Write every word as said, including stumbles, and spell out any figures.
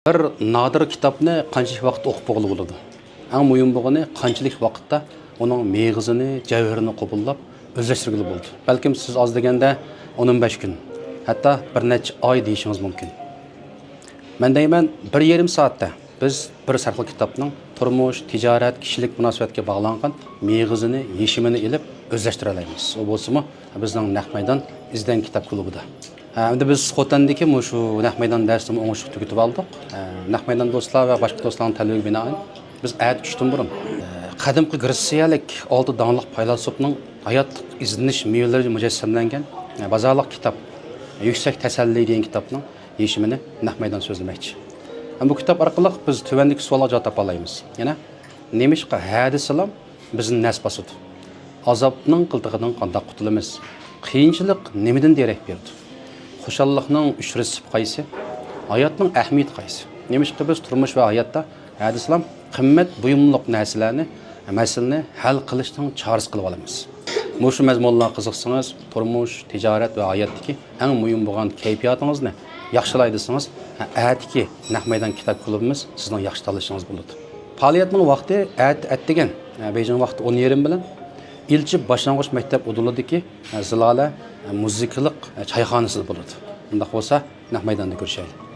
بىر نادىر كىتابنى قانچىلىك ۋاقىتتا ئوقۇپ بولغىلى بولىدۇ؟ ئەڭ مۇھىم بولغىنى، قانچىلىك ۋاقىتتا ئۇنىڭ مېغىزىنى، جەۋھىرىنى قوبۇللاپ، ئۆزلەشتۈرگىلى بولىدۇ. بەلكىم سىز ئاز دېگەندە ئون ئون بەش كۈن، ھەتتا بىر نەچچە ئاي دېيىشىڭىز مۇمكىن. مەن دەيمەن، بىر يېرىم سائەتتە بىز بىر سەرخىل كىتابنىڭ تۇرمۇش، تىجارەت، كىشىلىك مۇناسىۋەتكە باغلانغان مېغىزىنى، يېشىمىنى ئېلىپ ئۆزلەشتۈرەلەيمىز. ئۇ بولسىمۇ بىزنىڭ نەق مەيدان ئىزدەن كىتاب كۇلۇبىدا. ھە، ئەمدى بىز خوتەندىكى مۇشۇ نەق مەيدان دەرسنىمۇ ئوڭۇشلۇق تۈگىتىپ ئالدۇق. ھە، نەق مەيدان دوستلار ۋە باشقا دوستلارنىڭ تەلىپىگە بىنائەن، بىز ئەتە چۈشتىن بۇرۇن، ھە، قەدىمكى گرېتسىيەلىك ئالتە داڭلىق پەيلاسوپنىڭ ھاياتلىق ئىزدىنىش مېۋىلىرى مۇجەسسەملەنگەن، ھە، بازارلىق كىتاب، يۈكسەك تەسەللى دېگەن كىتابنىڭ يېشىمىنى نەق مەيدان سۆزلىمەكچى. ھەم بۇ كىتاب ئارقىلىق بىز تۆۋەندىكى سوئالغا جاۋاب تاپالايمىز. يەنە، نېمىشقا ھە دېسىلا بىزنى نەس باسىدۇ؟ ئازابنىڭ قىلتىقىدىن قانداق قۇتۇلىمىز؟ قىيىنچىلىق نېمىدىن دېرەك بېرىدۇ؟ خۇشاللىقنىڭ ئۈچ رېتسېپى قايسى؟ ھاياتنىڭ ئەھمىيىتى قايسى؟ نېمىشقا بىز تۇرمۇش ۋە ھاياتتا ھە دېسىلام قىممەت بۇيۇملۇق نەرسىلەرنى، مەسىلىنى ھەل قىلىشنىڭ چارىسى قىلىۋالىمىز؟ مۇشۇ مەزمۇنلارغا قىزىقسىڭىز، تۇرمۇش، تىجارەت ۋە ھاياتتىكى ئەڭ مۇھىم بولغان كەيپىياتىڭىزنى ياخشىلاي دېسىڭىز، ئەتىكى نەق مەيدان كىتاب كۇلۇبىمىز سىزنىڭ ياخشى تاللىشىڭىز بولىدۇ. پائالىيەتنىڭ ۋاقتى ئەتە، ئەتىگەن، بېيجىڭ ۋاقتى ئون يېرىم بىلەن ئىلچى باشلانغۇچ مەكتەپ ئۇدۇلىدىكى زىلالە مۇزىكىلىق چايخانىسىدا بولىدۇ. ئۇنداق بولسا، نەق مەيداندا كۆرۈشەيلى.